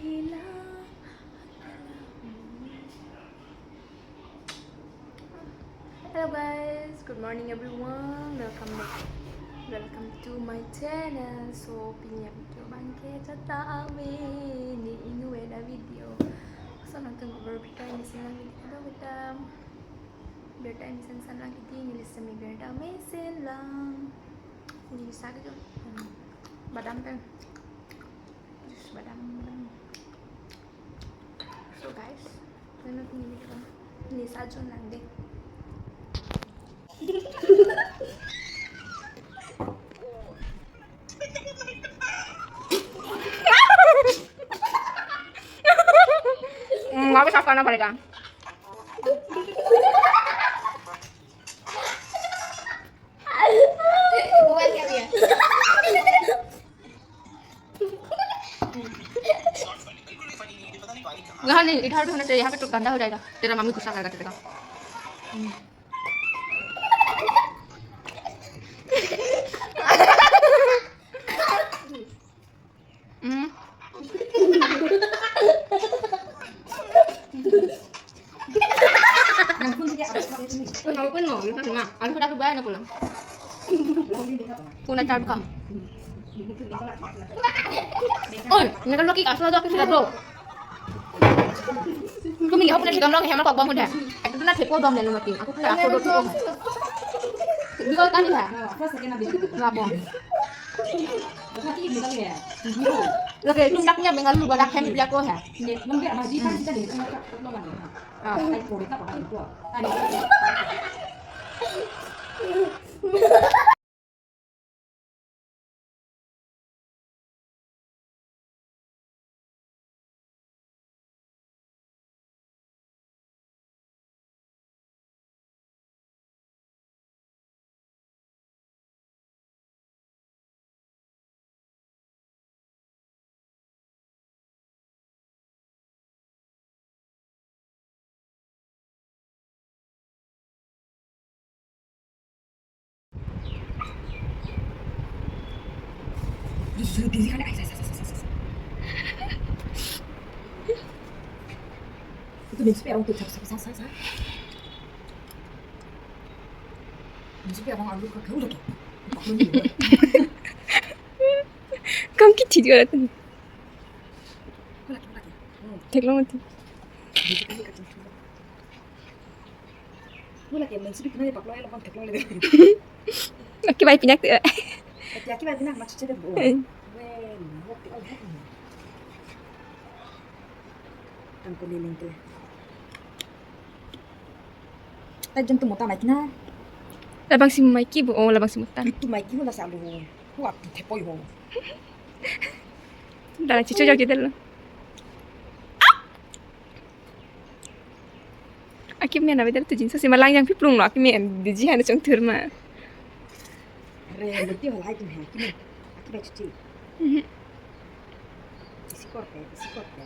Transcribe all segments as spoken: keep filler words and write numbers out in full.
Hello guys, good morning everyone. Welcome back. Welcome to my channel. So, pini a-video abangke chata ave, ne inut a-video. So, nangtum over time isin lang video kita. Birta isin san lang kiti, neli semi birta isin lang. Neli sa kejut. Hmm. Badam pen. Jus badam, badam. So guys, nanu neli ko. Neli sa jun lang deh. Hmm, वापस साफ करना पड़ेगा। यहाँ नहीं, इधर भी होना चाहिए, यहाँ पे तो गंदा हो जाएगा, तेरा मम्मी गुस्सा करेगा तेरे को। हम्म। Hmm. Puno, puno, puno. Alu sudah kebayang pulang. Puno cari bekam. Oi, ini kan lagi kasih lagi sudah bro. Kami lihat punya si gamlang hemat kok bang udah. Aku tuh nanti podom dan mati. Aku tuh aku tuh. Dua kali ya. Labong. Lagi tundaknya Bengal lu badak hem dia ko ha. Ah. Itu dia supaya orang tuh sa sa sa sa. Dia supaya orang alu ke udah tuh. Kamu kiti juga tuh. Theklong mati. Mula ke mensubi kena paklong elok theklong le. Oke, bye, pinak tuh. Oke, oke, bye, pinak, maksud saya, bu. Eh. Wen, oke, oh, oke. Tangko liling tuh. Tajam tuh mata maiki na. Labang si maiki bu, oh, labang si mutan. Itu maiki ho, lasi alu ho. Ho, ap thepoi ho. Dalang chicho jok jedel. Aki men avedar tu jinso si malang yang piplung lo, aki men diji hana chong thur ma. Are, berarti hal hai tu hai, aki men, aki baik cuci. Mhm. Isi korte, isi korte.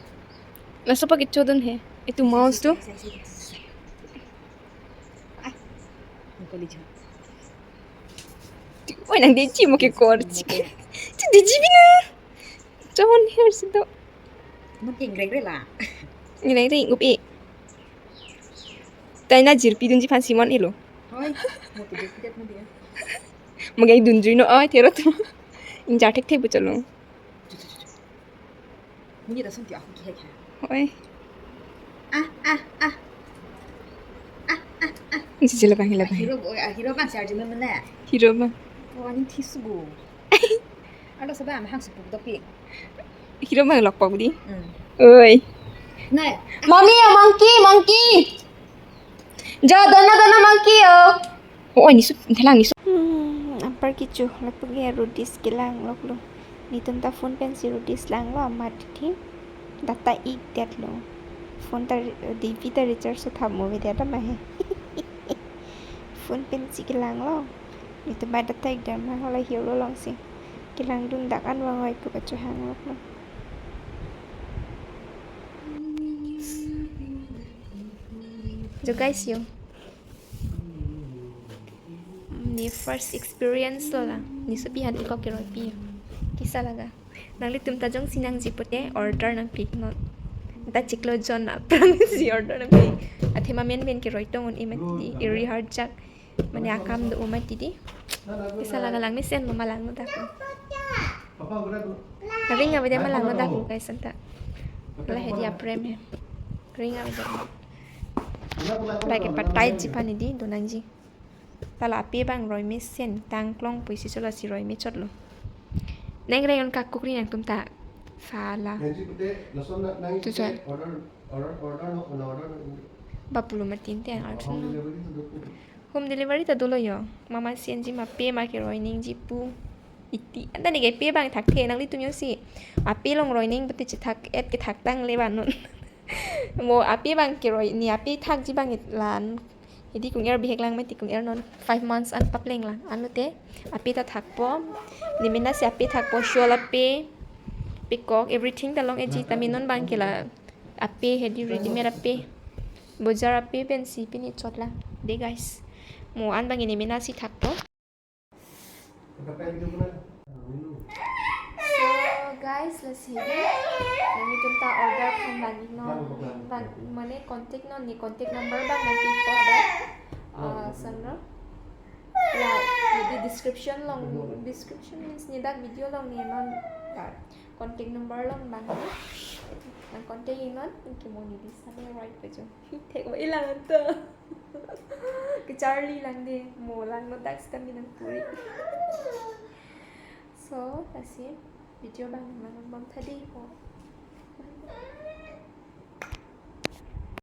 Laso pakai chodon he, itu mouse tu. Sai, sai, sai, sai. Ah, engkau licin. Oi, nang diji mo ke kor chik. Tu diji bina. Chon her sido. Mungkin reng reng la. Reng reng up e. Taina jirpi dunji aphan Simon elo. Hoi, mau tu dia tidak mau dia. Magai dunjui no oi thero tu. Inja thek thek bu chalo. Ini dah senti aku kihek ha. Oi. Ah, ah, ah. Ah, ah, ah. Ini si labang, labang. Hero boy, ah, hero bang si arju mana? Hero bang. Wah, ini tisu bu. Ada sebab mahang sepuk tapi. Hero bang lokpok di. Hmm. Oi. Nah. Mommy, a monkey, monkey. Jo, dona, dona monkey, oh. Oh, oh, nisu, thelang nisu. Hmm, anpar kecho, lapu ke Rudis kelang loklo. Netum ta phone pensi Rudis langlo, amat thi. Data ik detlo. Phone ta, D V ta recharge so tham mo ve det ma he. Phone pensi kelanglo. Netum ba data ik det ma hala hero alongsi. Kelangdun dak an vang oi pu kachohang loklo. Jo guys, yo. Ne first experience lo la. Ne sopi han ikok keroipi. Kisa laga. Nanglitum ta jongsi nangji pute order nangpi non. Ta chiklo jon aphrangsi order nangpi. Athema menmen keroi tong un-e mati, iri harjak. Mane akam do mati di. Kisa lake lang mesenlo, malangno dak. Ring avedet, malangno dak guys anta. Lahei di aprem he. Ring avedet. Lahei ke patai ji pani di donangji. Ta la ape abang roi mesen, tangklong pusi chotlo, si roi me chotlo. Neng reng on kakuk ri nangtum ta. Sala. Nangji pute lason na nang Tujuan. Order, order, order no, no order no. Bapulo matin te an order no. Home delivery ta dolo yo. Mama sienji ma ape ma keroi nangji pu. Iti. Anta ne ke ape abang thakthe, nanglitum jongsi ape along roi nang pute chethak et kethak tang le ba non. Mo ape abang keroi, ne ape thakji abang it lan. Hedi kung-er bihek lang mati, kung-er non five months an papleng lang. Anlote ape ta thakpo. Ne mena si ape thakpo, shol ape, pekok, everything ta long-eji, tame non abang ke la ape, hedi readymade ape, bojar ape pensi pini chot lang. De guys. Mo an abang ne mena si thakpo. So guys, lasi nanglitum ta order phan langnon. Bang, mane contact non, ne contact number abang nangpipo dak. Ah, sanro. Ya, di description along, description means ne dak video along ne non, ya, contact number along abang ne. Nang contact non, nangke mo ne di sana right pa jo. Thek mo ilang to. Kecharli lang de, mo langno dak sita mi nangpuri. So, lasi video abang nang lang bang tadi ko.